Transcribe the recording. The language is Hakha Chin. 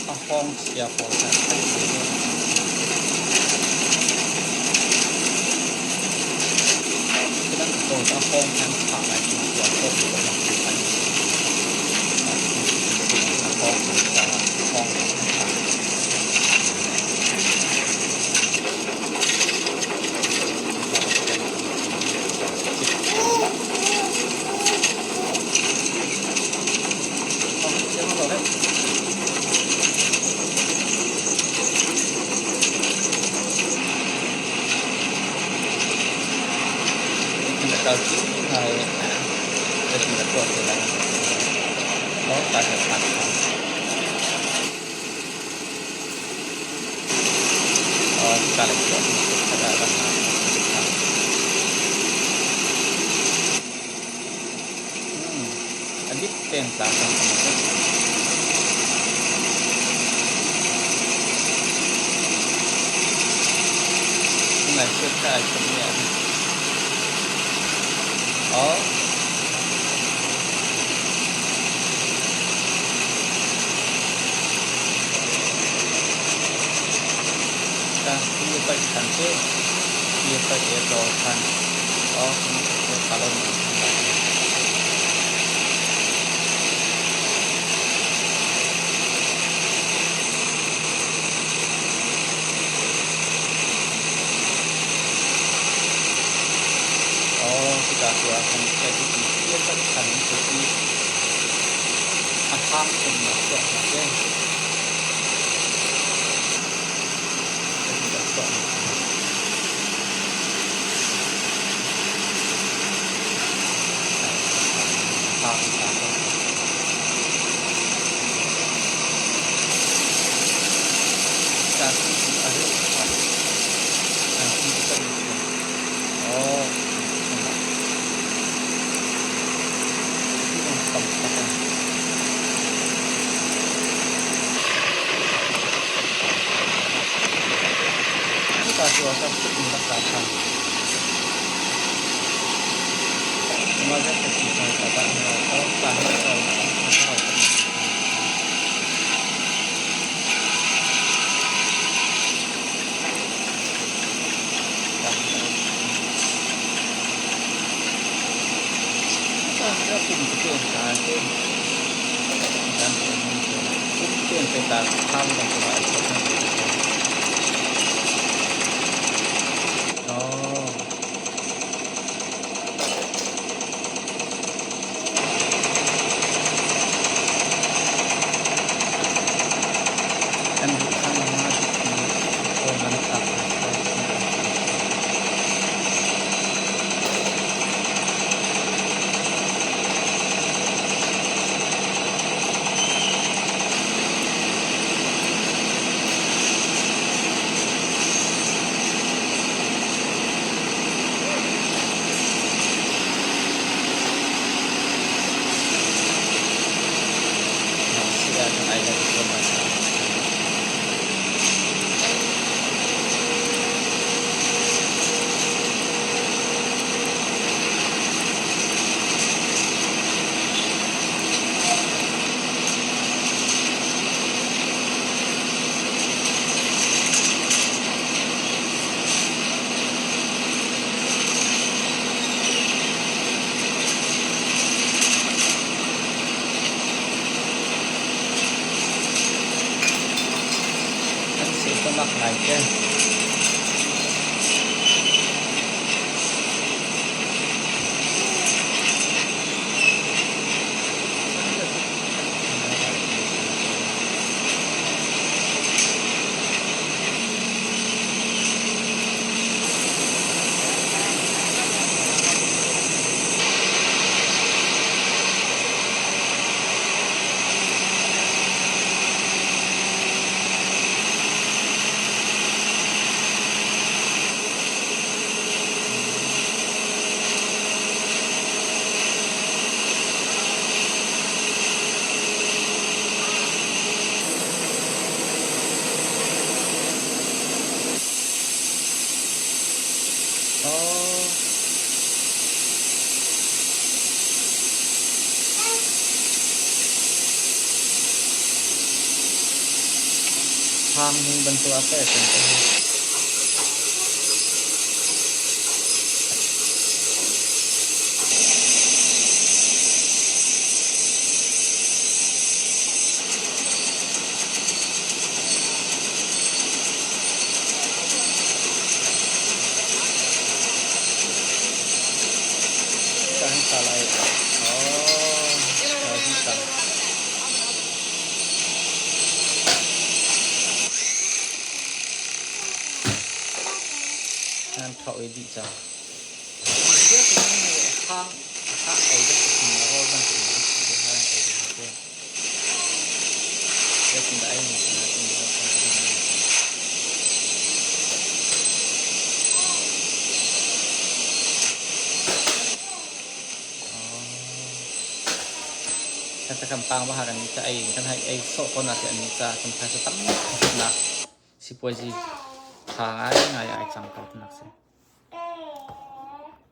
A hawng chia pawl kha an ei ve. Cu bantuk a hawng kha an chah lai tiah a hawng an chah. Hang ning bantuk ah ka kan ko. Kan sa lai. Oh, bisa. Nan thau i dih cang. Hang hang ei bantuk in rawl bantuk in hang ei ding. Zeitindah ei ning timi zoh kan si. Kan pang bah kan ca ei kan hai ei sawh ko na ti an ca kan phaisa tam nak sipuazi tha ngai ngai ai cang ko nak si.